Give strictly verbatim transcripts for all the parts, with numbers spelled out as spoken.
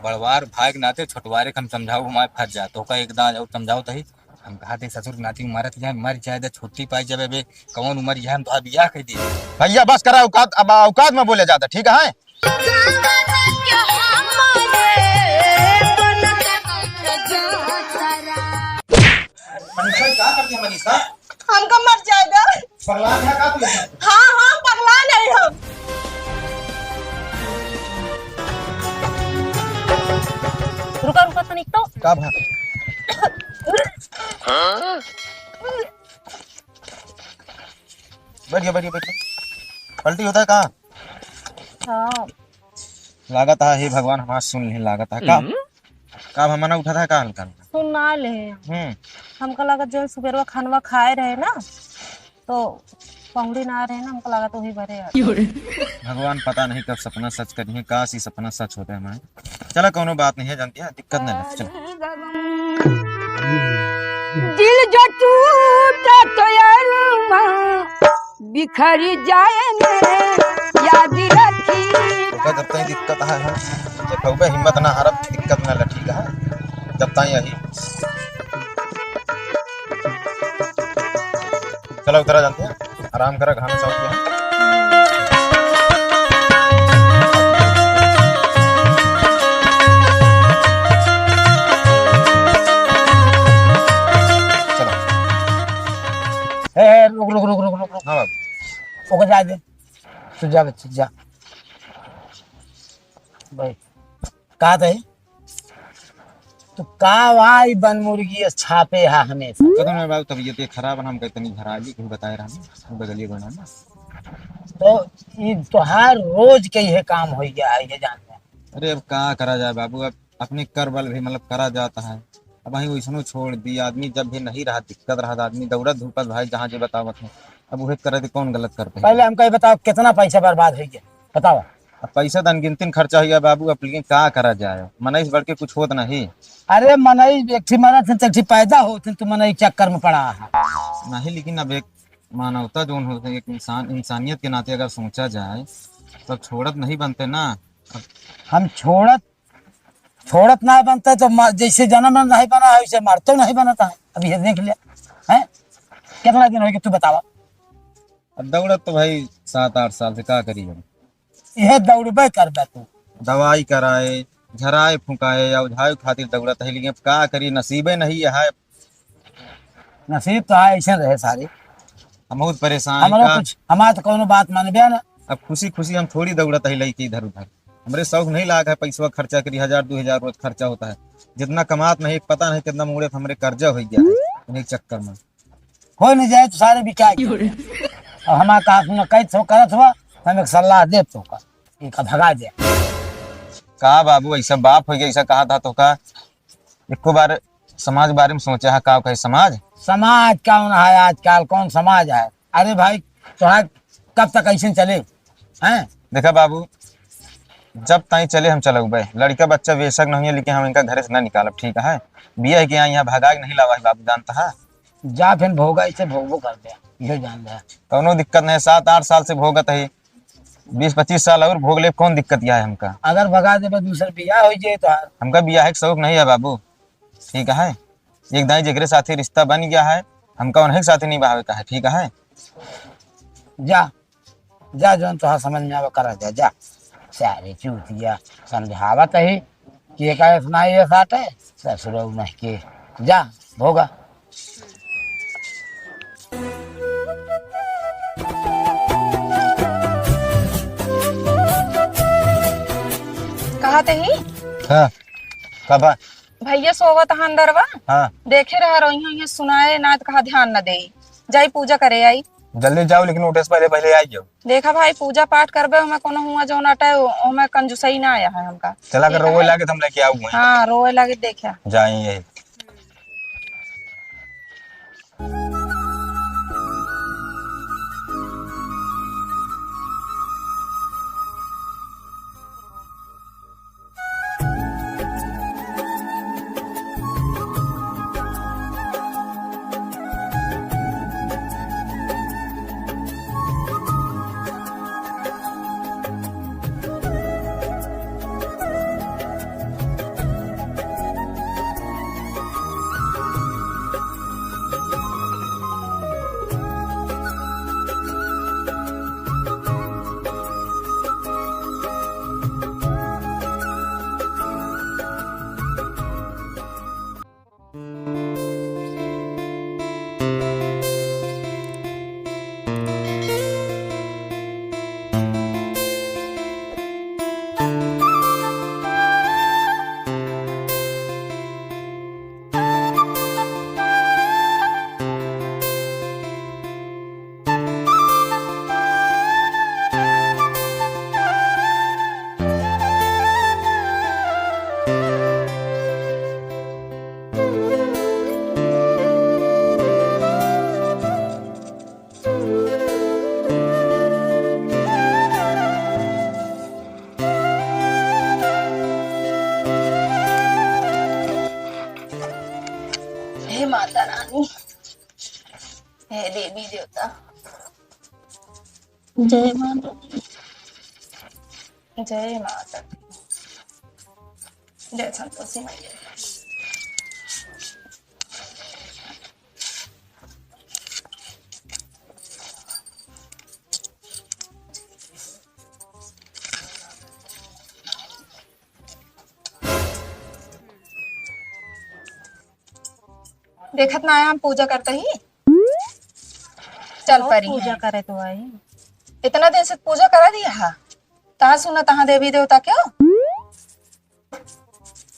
बड़वार भाई के नाते छोटवारे के हम समझाऊ, हमारे फंस जा, तो का एक दांज और समझाओ तही। हम कहा थे ससुर के नाती मरत जाए, मर जाए दे, छुट्टी पाई जब बे, कौन उम्र यह हम तो बियाह कर दी। भैया बस करा औकात, अब औकात में बोले जाता, ठीक है? मनीषा, क्या कर दिया मनीषा? हमका मर जाएगा। पगला है का तू? हाँ, हाँ, पगला नहीं हम। रुका, रुका, तनिक तो। का भा? बैठ जा, बैठ जा, बैठ जा। पलटी होता है का? हाँ। लागत है, हे भगवान, हमार सुन ले, लागत है का? हम्म। का भा, मना उठा था का हल्का हल्का? सुन ना ले। हम्म। हमका लागत जो सुबेरवा खानवा खाए रहे ना, तो पहुड़ी ना रहे ना, हमका लागत वही भरे आ। भगवान पता नहीं कब सपना सच करिए, काश ई सपना सच होता है हमारे। चला, कोनो बात नहीं है, जानती है, दिक्कत नहीं है, चला। दिल जो टूटे तो यार माँ बिखर जाए मैं, याद रखी। ओका जब तक दिक्कत है, है, देखो बे, हिम्मत ना हारब, दिक्कत ना लठी का, जब तक यही। चला उतरा जानते हैं, आराम करा, घाम में सौंप दिया। चलो। ए, ए, रुक, रुक, रुक, रुक, रुक, रुक। हाँ बाबू। ओके, जाए दे। तू जा बच्चे, जा। भाई, का थे? तू का वाई बन मुर्गी अस छापे हा हमेशा? पता नहीं बाबू, तबीयत ये खराब है, हम कहते नहीं घर आ गई, कहीं बताए रहा नहीं, बगलिए बना ना। तो ई तोहार रोज के ये काम हो गया है, ये जान ले। अरे अब का करा जाए बाबू, अब अपने कर बल भी मतलब करा जाता है। अब वहीं वैसनो छोड़ दी आदमी, जब भी नहीं रहा, दिक्कत रहा, आदमी दौड़त धूपत भाई जहाँ जे बतावत है, अब वही करे तो कौन गलत करते हैं? पहले हमका ये बताओ, कितना पैसा बर्बाद हो गया, बताओ। अब पैसा तो अनगिनतिन खर्चा हो गया बाबू, अब लेकिन का करा जाए, मनई से बढ़ के कुछ होत नहीं। अरे मनई एक ठी मरत है, तो एक ठी पैदा होत है, तू मनई चक्कर में पड़ा है। नहीं, लेकिन अब एक मानवता जोन होते, एक इंसान, इंसानियत के नाते अगर सोचा जाए, तब छोड़त नहीं बनते ना। हम छोड़त छोड़त ना बनता है तो म-, जैसे जन्म में नहीं बना है, वैसे मरतो नहीं बनता है। अब ये देख लिया, हैं? कितना दिन हो गया, तू बतावा। अब दौड़त तो भाई सात आठ साल से, का करी हम? यह दौड़बे करबे तू। दवाई कराए, झराए फुकाए, या उझाए खातिर दौड़त है, लेकिन अब का करी, नसीबे नहीं है। नसीब तो है ऐसे रहे सारे। हम बहुत परेशान हैं हमारा का? कुछ, हमारा तो कौनो बात मानबे ना। अब खुशी खुशी हम थोड़ी दौड़त है लइके इधर उधर। हमरे शौक नहीं लाग है पैसवा खर्चा करी, हजार दो हजार रोज खर्चा होता है। जितना कमात नहीं, पता नहीं कितना मुड़े हमरे कर्जा हो गया है उन्हीं चक्कर में। हो नहीं जाए तो सारे बिका गए। अब हमारा कहा सुना, कैद हो करत हुआ, तो हम एक सलाह दे तो का, इनका भगा दे। का बाबू, ऐसा बाप हो गया, ऐसा कहा था तो का? एको बार समाज के बारे में सोचा है, का कहे समाज? समाज कौन है आजकल, कौन समाज है? अरे भाई, तोहार कब तक ऐसे चले, हैं? देखा बाबू, जब ताई चले हम चलउबे, लड़का बच्चा बेशक नहीं है, लेकिन हम इनका घरे से ना निकालब, ठीक है? बियाह के यहाँ, यहाँ भगा के नहीं लावा है बाबू, जानता है? जा फिर भोगा, इसे भोगबो कर दे, इहो जान ले। कौनो दिक्कत नहीं, सात आठ साल से भोगत है, बीस पच्चीस साल और भोग ले, कौन दिक्कत यह है हमका? अगर भगा देबे, दूसर बियाह हो जाए तो। हमका बियाह के शौक नहीं है बाबू, ठीक है? एक दाई जेकरे साथे रिश्ता बन गया है, हमका उन्हीं के साथे निभावे का है, ठीक है? जा, जा, जौन तोहार समझ में आवे, करा जा, जा। सारे चूतिया समझावत ही कि एका इतना ये साटे, ससुरऊ नहीं के। जा, भोगा। कहा तही? हाँ, का बा? भैया सोवत ह अंदरवा। हाँ। देखे रहा रोइया, ये सुनाए ना, तो कहा ध्यान न देई। जाई पूजा करे आई। जल्दी जाओ, लेकिन उठे से पहले, पहले आई जाओ। देखा भाई, पूजा पाठ करबे, हमें कोनो हुआ जौन अटे, हमें कंजूसई ना आया है हमका। चला, अगर ठीक रोवे है। लागे तो हम लेके आऊ वहीं। हाँ, रोवे लागे, देखा। जाई यही। हे देवी देवता। जय माता। जय माता। जय संतोषी मैया। देखत ना आया हम पूजा करते ही। चल और परी पूजा है। करे तो आई। इतना दिन से पूजा करा दिया हा। तहाँ सुना तहाँ देवी देवता क्यों?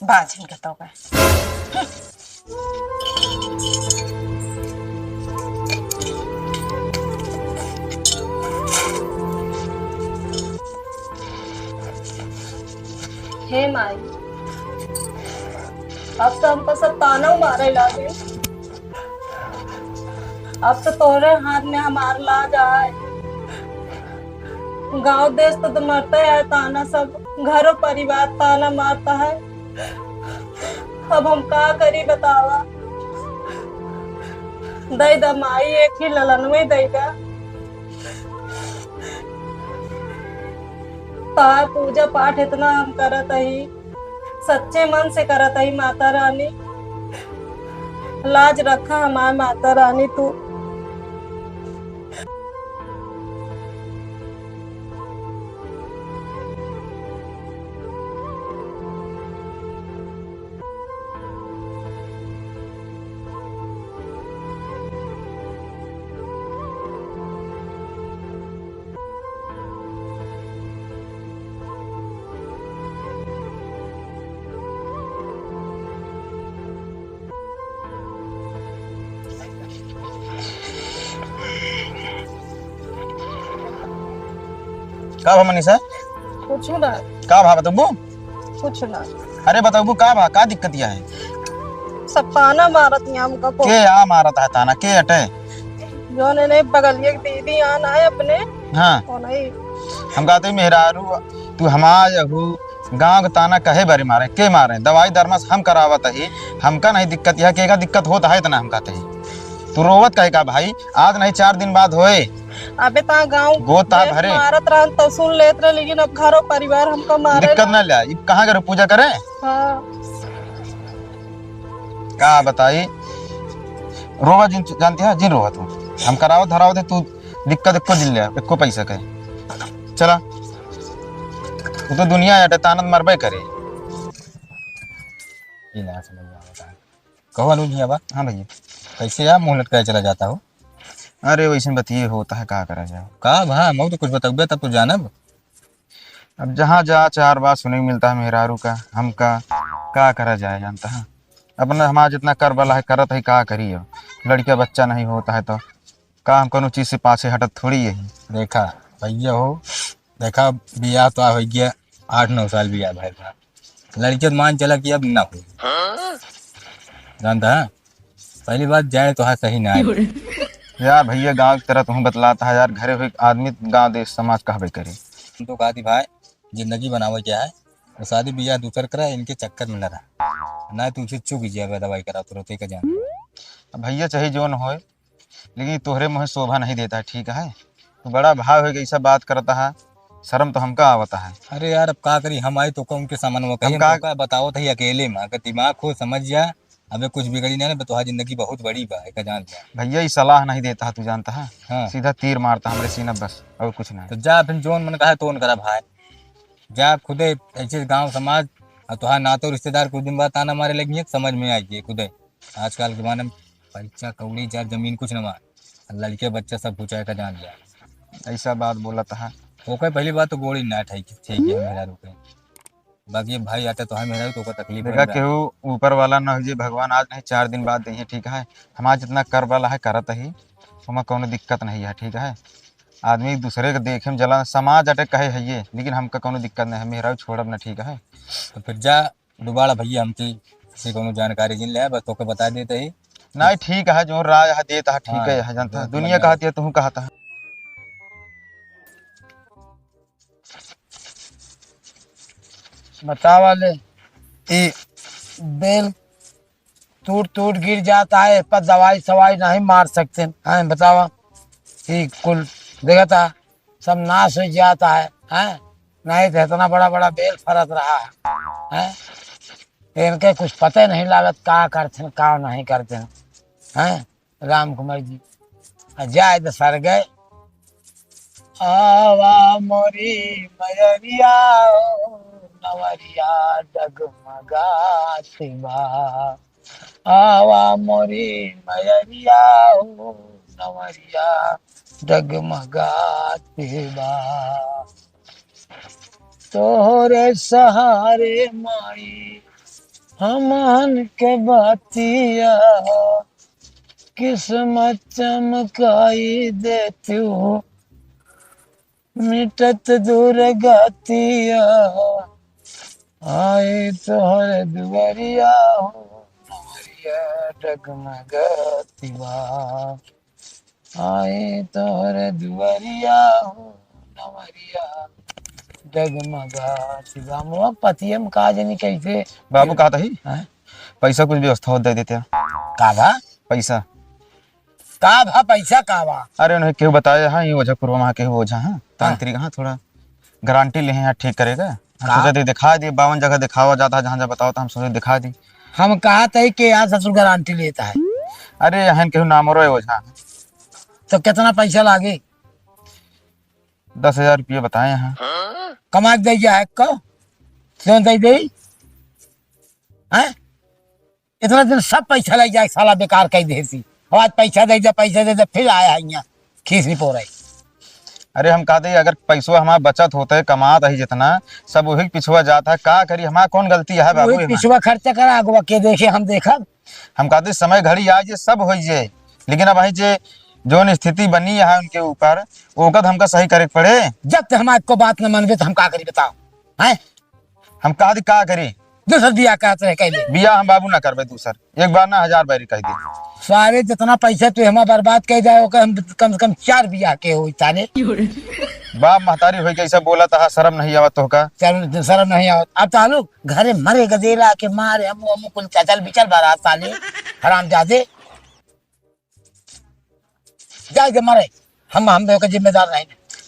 बाज ही बताओ का। हे माई, अब तो हमको सब ताना मारे लागे। अब तो तोरे हाथ में हमार लाज आए। गांव देश तो, तो मरते है ताना, सब घरों परिवार ताना मारता है। अब हम का करी बतावा? दई दा माई, एक ही ललनवे दई दा। तार पूजा पाठ इतना हम करत ही, सच्चे मन से करत ही माता रानी, लाज रखा हमार माता रानी तू। का भा मनीषा? कुछ ना। का भा बतबू? कुछ ना। अरे बतबू का भा, का दिक्कत या है? सब ताना मारत हैं हमका को। के आ मारत है ताना, के अटे? जौन इन्हें बगलिया के दीदी आन आए अपने, हाँ। वो नहीं। हम कहते मेहरारू, तू हमार हू, गाँव के ताना कहे बरे मारे, के मारे? दवाई दरमस हम करावत ही, हमका नहीं दिक्कत, यह केगा दिक्कत होत है इतना हम कहते ही। तू रोवत कहे का भाई? आज नहीं चार दिन बाद होए। अबे ता गाँव गोता देश भरे। मारत रहन तो सुन लेत रहे, लेकिन अब घरों परिवार हमका मारे दिक्कत ला। ना ले, इब कहाँ करो पूजा करे? हाँ। का बताई, रोवा जिन जानती है, जिन रोवा तू। हम करावत धरावत है, तू दिक्कत एको दिन ले, एको पैसा के। चला, वो तो दुनिया है, तानत मरबे करे। ये ना समझ में आवता है। कहो अनुज भैया बा। हाँ भैया। कैसे यार मुँह लटकाए चला जाता हो? अरे वैसे बतिये होता है, का करा जाए? का भा, मैं तो कुछ बतौबे तब तो जानब। अब जहाँ जा चार बात सुने मिलता है मेहरारू का, हमका का करा जाए जानता है? अपना हमार जितना कर वाला है करत है, का करी अब? लड़का बच्चा नहीं होता है तो का हम कोनो चीज से पाछे हटत थोड़ी यही। देखा भैया हो, देखा बियाह तो हो गया, आठ नौ साल बियाह भइल बा। लड़के तो मान चला कि अब ना हो। जानता है, पहली बात जाए तो है सही ना है। यार भैया गाँव की तरह तुम बतलाता है यार, घरे हुए आदमी गाँव देश समाज कहबे करे। हम तो कहती भाई, जिंदगी बनावे क्या है, तो शादी बियाह दूसर करा, इनके चक्कर में न रहा, ना तुमसे चुक जाए दवाई करा तुरंत का जान। अब भैया चाहे जो न होए, लेकिन तोहरे मुँहे शोभा नहीं देता है, ठीक है? तू बड़ा भाव है, ऐसा बात करता है, शर्म तो हमका आवता है। अरे यार, अब का करी, हम आई तो का उनके सामान वो कही, हम हम का तो का बतावत है अकेले में, अगर दिमाग हो समझ जा, अबे कुछ बिगड़ी ना, ना, तोहार जिंदगी बहुत बड़ी बा, एका जान जा। भैया, ई सलाह नहीं देता है, तू जानता है? हाँ। सीधा तीर मारता हमरे सीना बस, और कुछ नहीं। तो जा फिर जोन मन कहा तोन करा भाई, जा खुदे ऐसे गांव समाज और तोहार नातो रिश्तेदार कुछ दिन बाद ताना मारे लगी है, समझ में आई है खुदे। आजकल के जमाने में पैसा कौड़ी जर जमीन कुछ ना मार, लड़के बच्चा सब कुछ है का जान जा। ऐसा बात बोलत है। ओके पहली बात तो गोड़ी ना ठीक ठीक है मेहरारू के। बाकी भाई आते तो है मेहरारू तो ओकर तकलीफ देखा है। केहू ऊपर वाला ना हो जे भगवान आज नहीं चार दिन बाद देंगे, ठीक है? हमार जितना कर वाला है करत ही, हमें कौनो दिक्कत नहीं है, ठीक है? आदमी एक दूसरे के देखे में जला समाज अटे कहे है ये, लेकिन हमका कौनो दिक्कत नहीं है, मेहरारू छोड़ब ना, ठीक है? तो फिर जा डुबाड़ा भैया, हमके से कौनो जानकारी जिन ले, बस तोके बता देते ही। नहीं, ठीक है, जो राय है देता है, ठीक हाँ, है, है, जानता है। जो दुनिया समझ में कहती है, तू कहता है। बतावा ले, ई बेल टूट टूट गिर जाता है, पर दवाई सवाई नहीं मार सकते हैं, बतावा। ई कुल देखता, सब नाश हो जाता है, हैं? नहीं तो इतना बड़ा बड़ा बेल फरत रहा है, हैं? इनके कुछ पते नहीं लागत, का करते हैं, का नहीं करते हैं, हैं? राम कुमार जी, आ जाए तो सर गए। आवा मोरी मयरिया, नवरिया डगमगात बा। आवा मोरी मयरिया हो, नवरिया डगमगात बा। तोहरे सहारे माई हमन के बतिया, किस्मत चमकाई दे तू। मिटत दुर्गतिया, आई तोहर दुआरिया हो, नवरिया डगमगतिया। आई तोहर दुआरिया हो, नवरिया डगमगतिया। मोर पतियम का जानी कैसे बाबू कहत ही? हैं? पैसा कुछ व्यवस्था हो दे देते। का बा? पैसा। का भा पैसा का बा? अरे उन्हें केहू बताए हा, ये ओझा कुरवा मा केहू ओझा हा, हाँ। तांत्रिक हा, थोड़ा गारंटी लेहे हा ठीक करेगा। हम का? सोचे थे दिखा दी, बावन जगह दिखावा जाता है, जहाँ जहाँ बताओ तो हम सोचे दिखा दी। हम कहत ही कि यार ससुर गारंटी लेता है। अरे यहाँ केहू नाम रो ओझा। तो कितना पैसा लागे? दस हजार रुपये बताए हा। कमा के दे जाए को? क्यों दे दे? हैं? इतना दिन सब पैसा ले जाए, साला बेकार कइ देती। अब आज पैसा दे दे, पैसा दे दे, फिर आया है यहाँ खीस नहीं पो रही। अरे हम कहते अगर पैसवा हमारा बचत होता है, कमात ही जितना, सब वही पिछुआ जाता है, का करी, हमारा कौन गलती है बाबू वही एमा? पिछुआ खर्चा करा, अगवा के देखे हम देखब। हम कहते समय घड़ी आ जे सब हो जे, लेकिन अब वही जे जोन स्थिति बनी है उनके ऊपर, ओकर हमका सही करे के पड़े। जब तक हमारे को बात न मानबे तो हम का करी बताओ, हैं? हम कहा दी का करी? दूसर बियाह कहत रहे कैले। बियाह हम बाबू ना करबे दूसर, एक बार ना हजार बारी कह दी। सारे जितना पैसा तू हमारा बर्बाद कर जाए ओकर हम कम से कम चार बियाह के होई सारे। बाप महतारी होई कैसे बोला तहा, शर्म नहीं आवत तोहका? शर्म, शर्म नहीं आवत। अब तालू घरे मरे गदेला के मारे हम, हम कुल चचल बिचल बारात साले, हरामजादे। जाए दे मरे, हम, हम ओकर जिम्मेदार नहीं।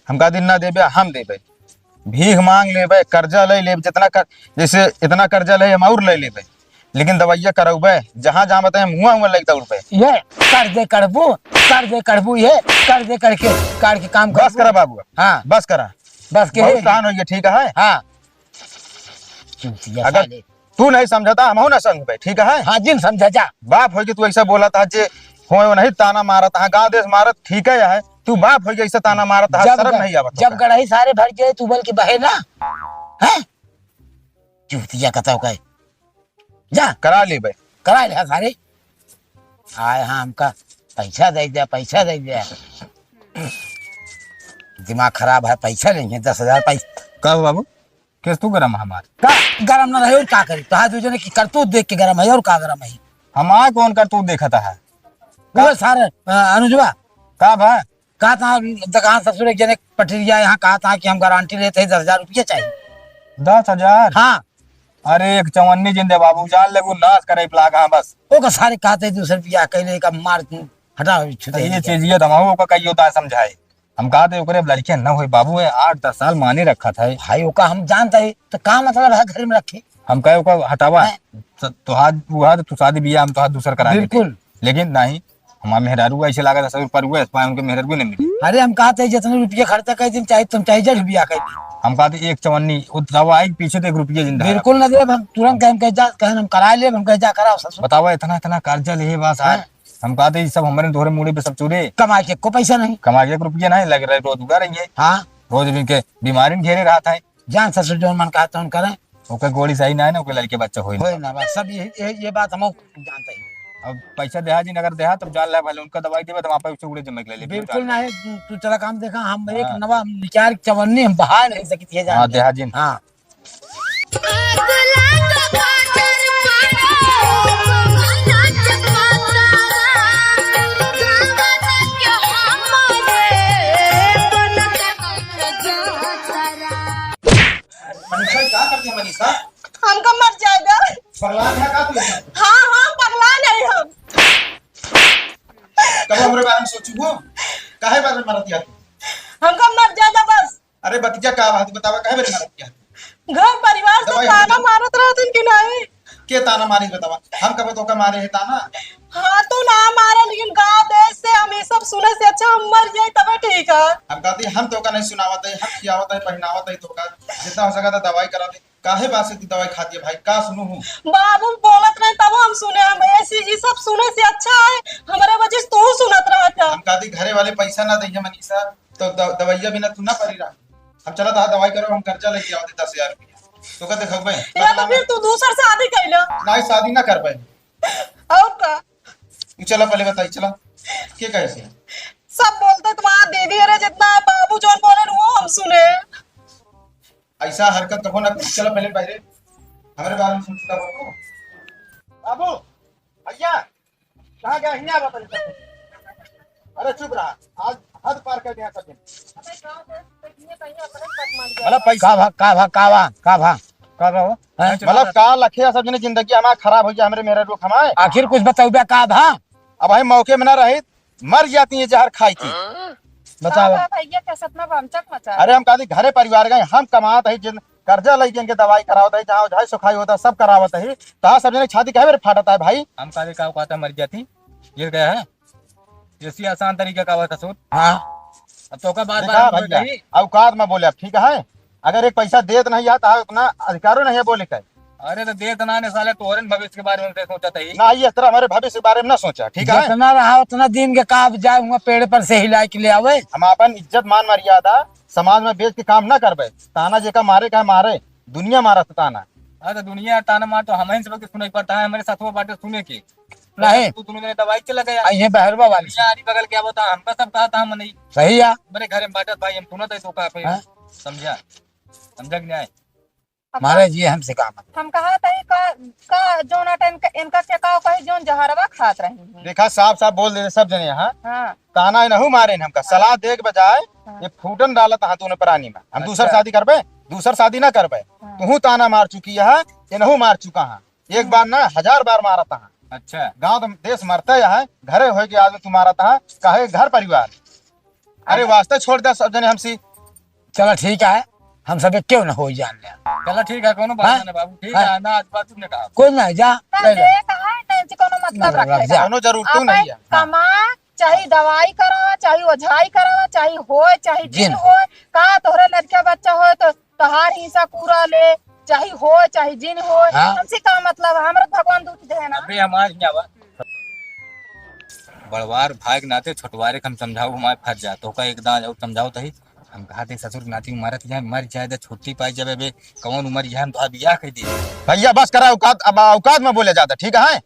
हम कहा दिन ना देबे, हम देबे। भीख मांग लेबे, कर्जा ले लेबे, जितना कर, जैसे इतना कर्जा ले हम और ले लेबे, लेकिन दवाइया करौबे, जहाँ जहाँ बताए मुँह मुँह लग दौड़बे। ये कर दे करबू, कर दे करबू, ये कर दे करके, कर के काम बस करबू। करा बाबू, हाँ। बस करा। बस के बहुत है। कान हो गया, ठीक है? हाँ। चूतिया अगर साले। तू नहीं समझता, हम ना समझबे, ठीक है? हाँ, जिन समझा जा। बाप होई के तू ऐसा बोलत हा जे होए नहीं ताना मारत हा, गाँव देश मारत, ठीक है, है। तू बाप होई के ऐसा ताना मारत हा, जब शर्म ग-, नहीं आवत जब तोका? गड़ही सारे भर जाए, तू बोल के बहे ना, हैं? चूतिया कतौ कहे। जा। करा लेबे। करा ले सारे। आए हाँ, हमका पैसा दे दे, पैसा दे दे। दिमाग खराब है, पैसा लेंगे, दस हजार पैसा। का हो बाबू? केस तू गरम है हमार? का गरम ना रहे और का करी? तोहार दू जने की करतूत देख के गरम है और का गरम है? हमार कौन करतूत देखत है? वो सारे, अ, अनुजवा। का भा? कहा था, कहा ससुर एक जने पटरिया यहाँ कहा था कि हम गारंटी लेते हैं, दस हजार रुपया चाहिए। दस हजार? हाँ। अरे एक चवन्नी जिंदे बाबू, जान लेबू नाश करे लागा बस। ओका सारे कहते दूसर बियाह कैले का मार हटा छुटे तो ये नहीं चीज ये दमाऊ का कहियो दा समझाए। हम कहा थे ओकरे अब लड़कियां न होई बाबू, है आठ दस साल माने रखा था। भाई ओका हम जानता है तो का मतलब है घर में रखे? हम कहे ओका हटावा। हैं? त-, तोहार बुआ तो तू शादी बियाह हम तोहार दूसर करा देते। बिल्कुल। लेकिन नहीं, हमार मेहरारू ऐसे लागा था ससुर पर हुए, उनके मेहरारू नहीं मिली। अरे हम कहा थे जितने रुपये खर्चा कर दिन चाहे तुम चाहे जड़ बियाह कर दिन। हम कहा थे एक चवन्नी, वो दवा आई पीछे तो एक रुपये जिंदा है। बिल्कुल ना देब हम, तुरंत कहे हम कहे जा, कहे हम करा लेब, हम कहे जा कराओ ससुर। बतावा इतना इतना कर्जा ले बस आज। हैं? हम कहा थे ये सब हमारे दोहरे मूड़े पे सब चूरे। कमाए के को पैसा नहीं। कमाए के एक रुपया नहीं लग रहा है, रोज उगा रही है। हाँ। रोज इनके बीमारी में घेरे रहा था। जान ससुर जौन मन कहा तौन करें। ओकर गोड़ी सही ना है ना, ओकर लड़के बच्चा होई ना। होई ना, बस सब ये, ये, ये बात हम जानते हैं। अब पैसा देहा जी, अगर देहा तब जान ला भले उनका दवाई देबे तो वहाँ पे उसे उड़े जमे के ले ले। बिल्कुल ना है, तू चला काम देखा, हम एक हाँ। नवा निचार चवन्नी हम बहा नहीं सकी थी जान हाँ, के। देहा जी। हाँ। मनीषा, क्या करती है मनीषा? हमका मर जाएगा। पगला है का तू? हाँ, हाँ, पगला है। चुप हो। काहे बारे में मरत या तू? हमका मर जाए दा बस। अरे बतिया का बात बतावा, काहे बारे में मरत या तू? घर परिवार से दवाई ताना मारत रहतन कि नहीं? के ताना मारे बतावा? हम कब तोका मारे है ताना? हाँ, तू ना मारा, लेकिन गाँव देश से हम ये सब सुने से अच्छा हम मर जाए तबे ठीक है। हम कहती, हम तोका नहीं सुनावत है, हम खियावत है, पहनावत है तोका, जितना हो सका था दवाई करा दे। काहे बात से तू दवाई खाती है भाई, का सुनू हूँ? बाबू बोलत रहे तब हम सुने, हम ऐसी ये सब सुने से अच्छा है, हमारे वजह से तू सुनत रहा था। हम कहती घरे वाले पैसा ना दे मनीषा, तो द-, दवाइया बिना तू ना परी रहा। हम चला था दवाई करो, हम कर्जा लेके आवते दस हजार रुपया, तो का देखो भाई? या तो फिर तू दूसर शादी कैला। नहीं, शादी ना कर पाए। और का? तू चला पहले बताई, चला। के कहे से? सब बोलते तुम्हारा दीदी, अरे जितना बाबू जौन बोले न, वो हम सुने। ऐसा हरकत कबो ना कर। चला पहले बाहरे, हमारे बारे में सुन चुका बाबू। बाबू, भैया, कहाँ गया? हियाँ बता दे। अरे चुप रहा, आज हद पार कर दिया सब जने। मतलब पैसा का भा, का भा, का भा, का भा, का भा हो? हैं? मतलब का लखे सब जने जिंदगी हमार खराब हो गया, हमरे मेरे लोग हमारे। आखिर कुछ बतौबे का भा? अब भाई मौके में ना रही, मर जाती है जहर खाई थी। बताओ। का भा भैया के सतना बमचक मचा। अरे हम कहती घरे परिवार गए, हम कमात है जिन कर्जा लइके इनके दवाई करावत है, जहाँ ओझाई सोखाई होता है, सब करावत है। तहाँ सब जने छाती काहे मेरे फाटत है भाई? हम काहे का कहता मर जाती, गिर गया है, ऐसी आसान तरीका का बता सूद। हाँ। अब तो का बात देखा बात भैया, कही। औकात में बोले, अब ठीक है, अगर एक पैसा देत नहीं है तो उतना अधिकारो नहीं है बोले का। अरे तो देत ना ने साले, तोहरे भविष्य के बारे में ते सोचत ही। ना, ये इस तरह हमारे भविष्य के बारे में ना सोचा, ठीक है? जितना रहा उतना दिन के का, अब जाए हुआ पेड़ पर से हिला के ले आवे। हम अपन इज्जत मान मर्यादा समाज में बेच के काम ना करबे। ताना जेका मारे का मारे, दुनिया मारत ताना। हाँ, तो दुनिया ताना मार तो हमहिन सब के सुने के पड़ता है, हमारे साथवा बाटे सुने के। नहीं। तू दोनों जने दवाई चला गया। आ, ये बहरवा वाली। यहाँ आरी बगल क्या बता, हमका सब कहा था, हम नहीं। सही है। मेरे घर में बाटत भाई, हम सुनत है तो का फिर हाँ? समझा, समझा कि नहीं? अब मारे जी हमसे का मतलब? हम कहा था, का, का जोना टाइम का, इनका क्या का कही, जोन जहरवा खात रही हैं। देखा, साफ साफ बोल दे सब जने यहाँ। हाँ। ताना इनहू मारे न हमका, सलाह दे के बजाय हाँ। ये फूटन डालत हाथ उन्हें प्राणी में। हम दूसर अच्छा। शादी करबे, दूसर शादी ना करबे। हाँ। तुहू ताना मार चुकी है, इनहू मार चुका है। एक हम्म। बार ना, हजार बार मारत है। अच्छा। गाँव तो देश मरते है, घरे होए के आदमी तू मारत है, काहे घर परिवार? अरे अच्छा। वास्ते छोड़ दे सब जने हमसे। चला ठीक है, हम सब क्यों ना हो जान ले। चला ठीक है, कोनो बात हाँ? नहीं बाबू, ठीक हाँ? है, ना आज बात तुमने कहा। कोई ना, जा, ना, ले जा। ये कहा है, ना, इनसे कोनो मतलब ना, रखे रख जा। जा। कोनो जरूरत तो आप नहीं है। हाँ। कमा, चाहे दवाई करावा, चाहे ओझाई करावा, चाहे होए, चाहे जिन जिन होए। होए, का तोहरे लड़का बच्चा होए तो तोहार हिस्सा पूरा ले, चाहे होए, चाहे जिन होए, हाँ। हमसे का मतलब है? हमरा तो भगवान दूध दे ना। अबे हमार हियाँ बा। बड़वार भाई के नाते छोटवारे के हम समझाऊ, हमारे फंस जा, तो का एक दांज और समझाओ तही। हम कहा थे ससुर के नाती मारत जाए, मर जाए दे, छुट्टी पाई जाबे बे, कौन उम्र है, हम तो बियाह कर दी। भैया बस करा औकात, अब औकात में बोले जाता, ठीक है?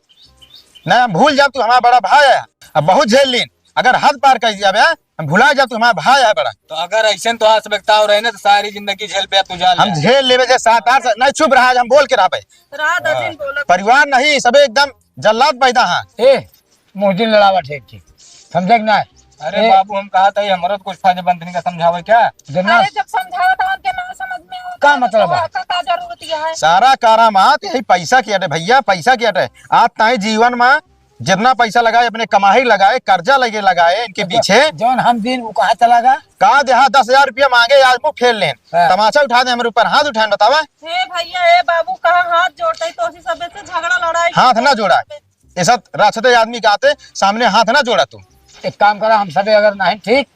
नहीं, हम भूल जाब, तू हमारा बड़ा भाई है, अब बहुत झेल लीन, अगर हद पार कर दिया बे, हम भुला जाब, तू हमारा भाई है बड़ा। तो अगर ऐसे तो आज बेकताव रहे ना, तो सारी जिंदगी झेल पे तू जान हम ले। झेल लेबे जे सात आठ से, नहीं चुप रहा, आज हम बोल के रहबे। रात हाँ। दिन बोलत। परिवार नहीं, सबे एकदम जल्लाद पैदा है। ए, मुँह जिन लड़ावा, ठीक, ठीक। समझे कि ना? अरे ए, बाबू, हम कहा था, ये हमारा तो कुछ फायदेमंद नहीं का समझावे क्या? जब ना अरे, जब समझावा था, उनके ना समझ में आवता का है, मतलब तो है? का, का जरूरत ये है? सारा कारामात यही पैसा की अटे भैया, पैसा की अटे। आज ताई जीवन में जितना पैसा लगाए, अपने कमाई लगाए, कर्जा लगे लगाए इनके अच्छा, पीछे। जौन हम दिन वो कहाँ चला गया? का देहा दस हजार रुपया मांगे, आज मुँह फेर लेन। हाँ। तमाचा उठा दे, हमारे ऊपर हाथ उठाए, बतावा। हे भैया, हे बाबू, कहाँ हाथ जोड़ते, तो उसी सबे से झगड़ा लड़ाई हाथ ना जोड़ा। ऐसा राक्षस आदमी के आते सामने हाथ ना जोड़ा तू। एक काम करा, हम सबे अगर नहीं ठीक,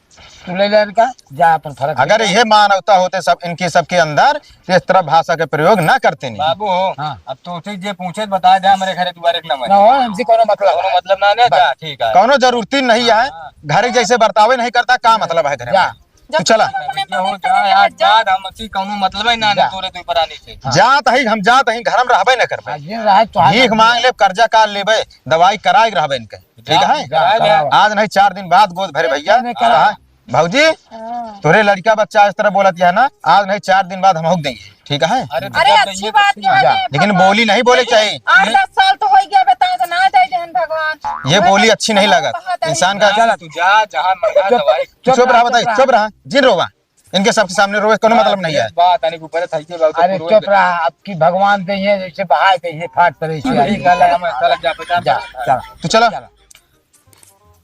तू ले ले इनका, जा अपन फर्क अगर ले। ये मानवता होते सब इनके सबके अंदर, तो इस तरह भाषा के प्रयोग ना करते नहीं। बाबू हो, हाँ। अब तो उसे जे पूछे बता दे, हमारे घरे दुआरे के ना ना हो, हमसे कोनो मतलब कोनो नहीं। मतलब ना, ना, बस। जा, ठीक है। कोनो जरूरत ही नहीं है। हाँ। घर जैसे बर्तावे नहीं करता, का मतलब है घर जा। में? जब तू चला। तक अपने जो हो पवित्र जाए, होके आज मत जा। बाद हमसे कोनो मतलब ही ना, ना जा। तोरे दुई प्राणी से। हाँ। जात ही, हम जात ही, घर में रहबे न करबे। हाँ, जिन रहे तो भीख मांग लेब, कर्जा काट लेबे, दवाई कराए के रहबे इनके। ठीक जा, है? जा, कराए दे। कराओ। आज नहीं, चार दिन बाद गोद भरे भैया। नहीं, नहीं, कराओ। कहा, भौजी, हाँ। तोरे लड़का बच्चा इस तरह बोलत है ना, आज नहीं, चार दिन बाद हम होक देंगे। ठीक है? अरे, तो अरे, जब अच्छी ये बात तो है, जा। अरे, लेकिन भगवान। बोली नहीं बोले लेकिन चाहिए। आठ दस साल तो हो गया, बताए तो ना जाए जहन भगवान। ये बोली अच्छी नहीं लगत। इंसान का चला, तू जा, जहाँ मर्दा चुप, दवाई। चुप चुप रहा, रहा, बताइए, चुप रहा। चुप रहा। जिन रोवा, इनके सबके सामने रोवे, कोनो मतलब नहीं है। बात आने के ऊपर है, थैंक यू, बाबू, अरे, रोवे चुप दे। रहा, आपकी भगवान दे है, जैसे बहाए दे है, फाट पड़े से। अरे, गला में, गला जा, बचा जा, जा। चला। तू चला। चला।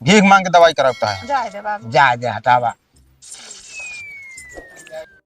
भीख मांग के दवाई करावता है। जाए दे बाबू। जाए दे, हटावा।